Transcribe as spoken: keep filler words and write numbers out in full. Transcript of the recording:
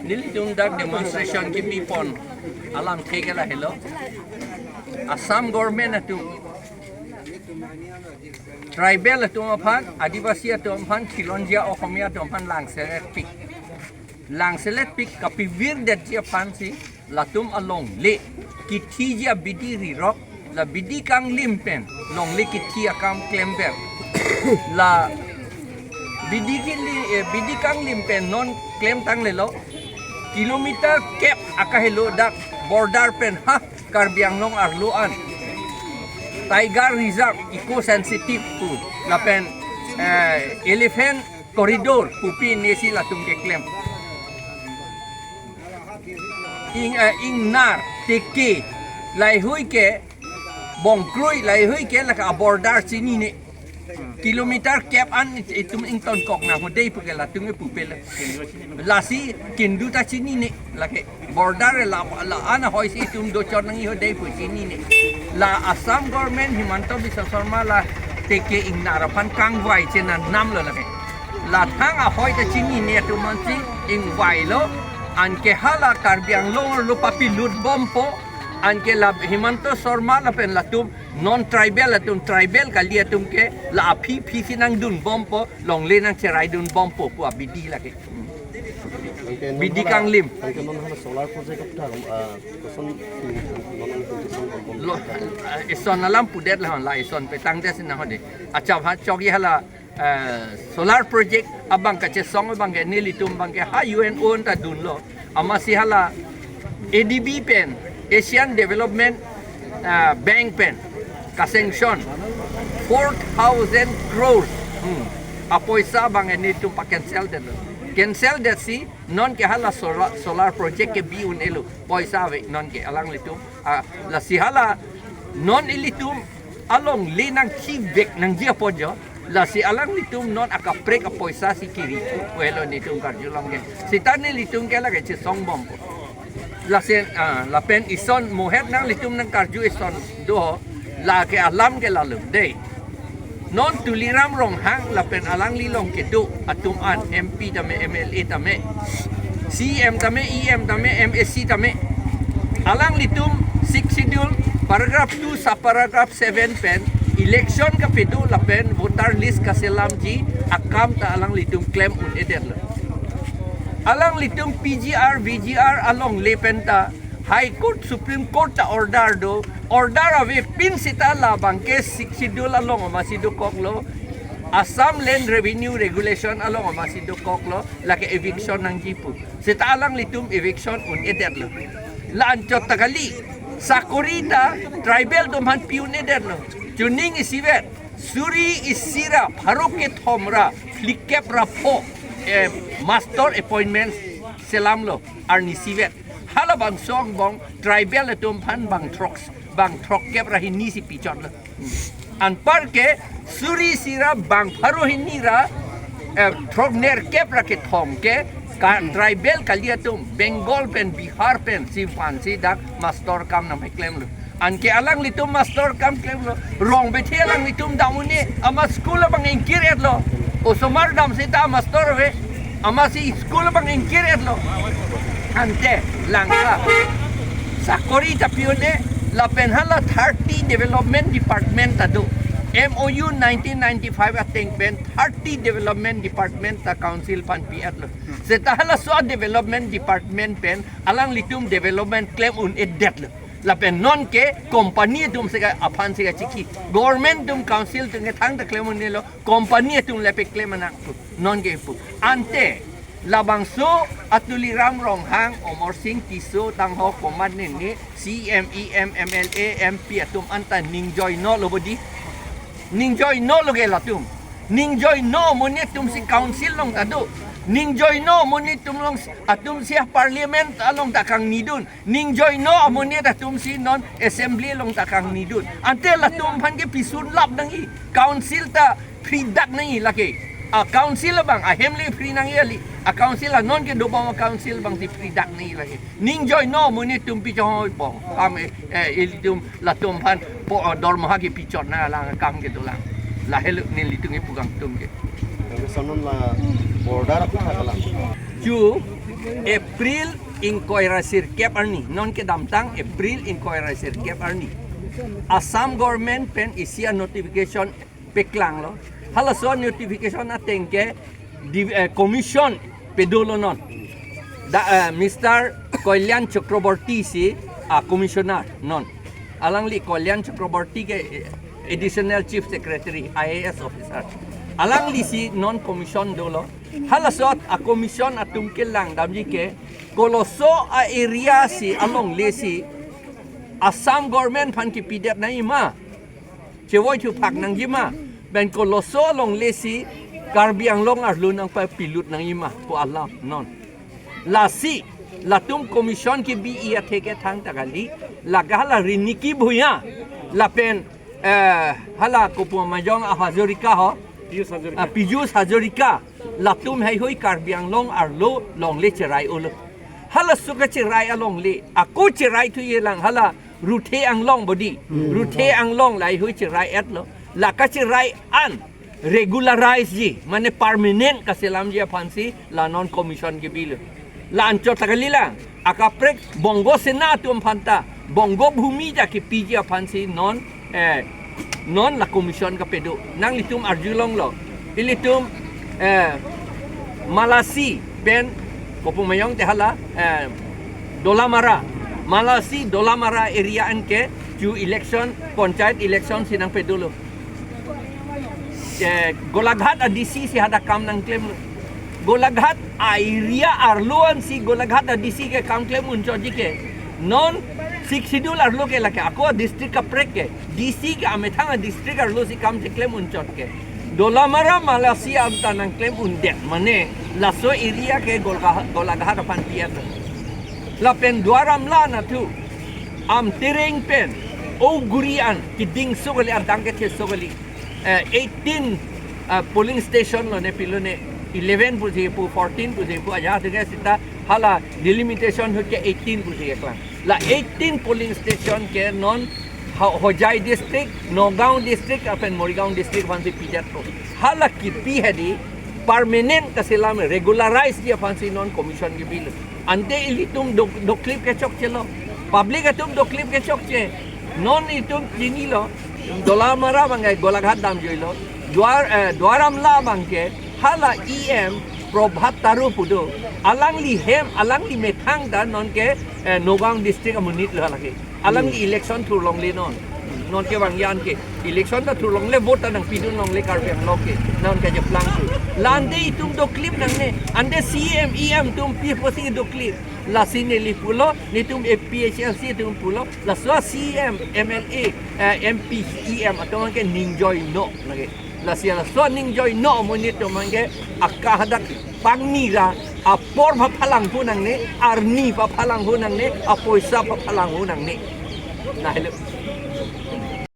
Nelitum dak demonstration kepipon alamthe ke lahelo. Assam government atum tribal atum aphan, Adivasi atum aphan, Khilonjia Okhomia atum aphan langseletpik. Langseletpik kapivirdetji aphansi latum alongle kithiji abidi rirok, la bidi kanglim pen longle kithi akam klemver. La bidi kili, eh, bidi kanglim pen non klemtanglelo. Kilometer kep akahelo dak border pen ha Karbi Anglong arlo an Tiger Reserve, eco sensitive pu lapen, eh, elephant corridor pupi nesi latum keklem. Ing, eh, ingnar, teke, laheihui ke, Bongkroi, laheihui ke lake aborder chinine. Kilometer kep an itum ingtonkok nangho dei pu ke latum kepupelo. Lasi kindu ta chinine lake. Border la, la-an ahoisi itum dochot nangji ho dei pu chinine. La Assam government Himanta Biswa Sarma la teke ingnar aphan kangvai chenam namlo lake. La thang ahoi ta chinine atum ansi ingvailo, anke hala Karbi Anglong arlo papilut bompo, anke la Himanta Sarma lapen latum non tribal atum, tribal kali atum ke la aphi phisi nangdun bompo, longle nangcherai dun bompo pu abidi lake. Tangke non Bidi hala, kanglim. Tangke non hala solar project aphuthak, ah, koson, non, non, koson, koson, Lo, ah, eson alam pudet lahon, la eson petang desi nahode. Acha ha chokji hala, eh, solar project abang kachesong abang ke nelitum abang ke ha U N O anta dunlo. Amatsi hala A D B pen, Asian Development, ah, Bank pen kasanction four thousand crores. Hmm. Apoisa abang ke nelitum pa-cancel detlo. Cancel detsi non ke hala solar, solar project ke bi un-elo. Poisa ave non ke alanglitum. Ah, lasi hala non ilitum alongle nangchivek nangji apot jo. Lasi alanglitum non akaprek apoisa si kiri pu helo nelitum karjulong ke. Seta nelitum ke lake chesong bompo. Lasi, ah, lapen eson mohet nanglitum nangkarju eson do ho. Lake alam ke lalo dei. Non Tuliram Ronghang lapen alangli along kedo atum an M P tame, M L A tame, C E M tame, E M tame, M A C tame. Alanglitum Sixth Schedule paragraph two subparagraph seven pen election kapedo lapen voter list kaselamji akam ta alanglitum klem un-edetlo. Alanglitum P G R, V G R alongle pen ta High Court, Supreme Court ta order do, order avepin seta labang ke Sixth Schedule along amatsi dokoklo, Assam Land Revenue Regulation along amatsi dokoklo, lake eviction nangji pu. Seta alanglitum eviction un-edetlo. La anchot ta kali, sakori ta tribal atum aphan pi un-edetlo. Chuning isivet, suri isi ra pharo kethom ra phlikep ra pho, eh, master appointment selamlo arnisivet. Halabangso angbong tribal atum aphan bang throk, bang throkkep ra hini si pichotlo. Anpar ke suri isi ra bang pharo hini ra, eh, throknerkep ra kethom ke ka tribal kali atum Bengal pen, Bihar pen si aphansi dak master kam nangpeklemlo. Anke alanglitum master kam klemlo. Rong bethe alanglitum dam un-e, amat school abang ingkir-etlo. Osomar dam seta master ave, amatsi school abang ingkir-etlo. Ante langka sakori ta pi un-e, lapen hala thirty development department ta do. M O U nineteen ninety-five ateng pen thirty development department ta council aphan pi-etlo. Seta halaso development department pen alanglitum development klem un-edetlo. Lapen non ke company atum si ka aphan si kachiki. Government atum, council atum ke thangta klem un-elo, company atum le peklem nang pu. Non ke pu. Ante labangso a Tuliram Ronghang, Amarsing Tisso, tangho komat nene, C E M, E M, M L A, M P atum anta ningjoinolo bodi. Ningjoinolo ke latum. Ningjoino amonit atum si council along ta do. Ningjoino amonit atum along, atum si parliament along ta kangnidun. Ningjoino amonit atum si non assembly along ta kangnidun. Ante latum aphan ke pisun lap nangji. Council ta free dak nangji lake. A council abang ahem le free nangji kali. A council a non kedobom a council abang si free dak nangji lake. Ningjoino amonit atum pi chonghoi bom. Kam, eh, eh, ilitum latum aphan po, eh, dormoha kepichot nang alang kam kedolang. Lahelo nelitum kepu kangtum ke. Tangke sanon la Border ako hakalang. Chu April ingkoi ra sirkep arni, non kedamtang April ingkoi ra sirkep arni, Assam government pen isi a-notification paklanglo. Halaso notification ateng ke di, eh, commission pedolo non. Da, eh, Mister Kalyan Chakraborty si a-commissioner non. Alangli Kalyan Chakraborty ke, eh, Additional Chief Secretary, I A S officer. Alanglisi non commission dolo. Halasot a-commission atum kelang damji ke koloso a-area si alongle si Assam government aphan kipidet nangji ma, chevoi thuphak nangji ma, pen koloso alongle si Karbi Anglong arlo nangpapilut nangji ma pu alam non. Lasi latum commission kebi-i athe ke thangta kali, lake hala Rinki Bhuyan lapen, eh, hala kopu amajong a-Hazarika ho, Piyush Hazarika. Ah, Piyush Hazarika, latum heihui Karbi Anglong arlo longle cherai-olo. Halaso kacherai alongle, ako cherai thuyelang hala Ruthe Anglong bodi. Hmm. Ruthe Anglong la heihui cherai-etlo. La kacherai an regularize ji, mane permanent kaselamji aphansi la non commission kebilo. La anchot ta kalilang, akaprek Bongo Sena atum aphanta Bongo Bhumi ta kepiji aphansi non, eh, non la commission kapedo. Nanglitum arjulonglo. Ilitum, eh, Malasi pen kopu amajong te hala, eh, Dolamara. Malasi Dolamara area anke chu election, panchayat election si nangpedolo. Eh, Golaghat a-D C si hadak kam nangklemlo. Golaghat a-area arlo ansi Golaghat a-D C ke kam klem unchotji ke. Non Sixth Schedule arlo ke lake ako district kaprek ke, D C ke amethang a-district arlo si kam cheklem unchot ke. Dolamara Malasi anta nangklem undet mane laso area ke Golga-, Golaghat aphan pi-et. Lapen Duar Amla nathu Amtereng pen Oguri an kedingso kali, adang ketheso kali. Eh, eighteen, ah, polling station lone pilone, eleven pusi pu, fourteen pusi pu, ajahak ke seta hala delimitation ahut ke eighteen pusi keklang. La eighteen polling station ke non Ho-, Hojai district, Nagaon district, lapen Morigaon district aphansi pidetpo. Hala kipi hedi permanent kaselam, regularize ji aphansi non commission kebilo. Ante ilitum dok-, doklip kechokchelo. Public atum doklip kechokche. Non itum chinilo. Dolamara abangke Golaghat damjuilo. Duar, eh, Duar Amla abangke hala E M Prabhat Taro pu do. Alangli hem, alangli methang ta nonke, eh, Nagaon district amonit lo lake. Alangli election thurlongle non. Nonke vangji an ke election ta thurlongle, vote ta nangpidun longle Karbi Anglong ke. Nonke jeplang tu. La ante itum doklip nangne. Ante C M, E M atum pi apotsi doklip. Lasi neli pulo, netum A P H L C atum pulo, laso C M, M L A, eh, M P, E M atum ke ningjoino lake. Lasi laso ningjoino amonit atum ke akahadak pangni ra, apor paphalang pu nangne, arni paphalang pu nangne, apoisa paphalang pu nangne. Lahelo.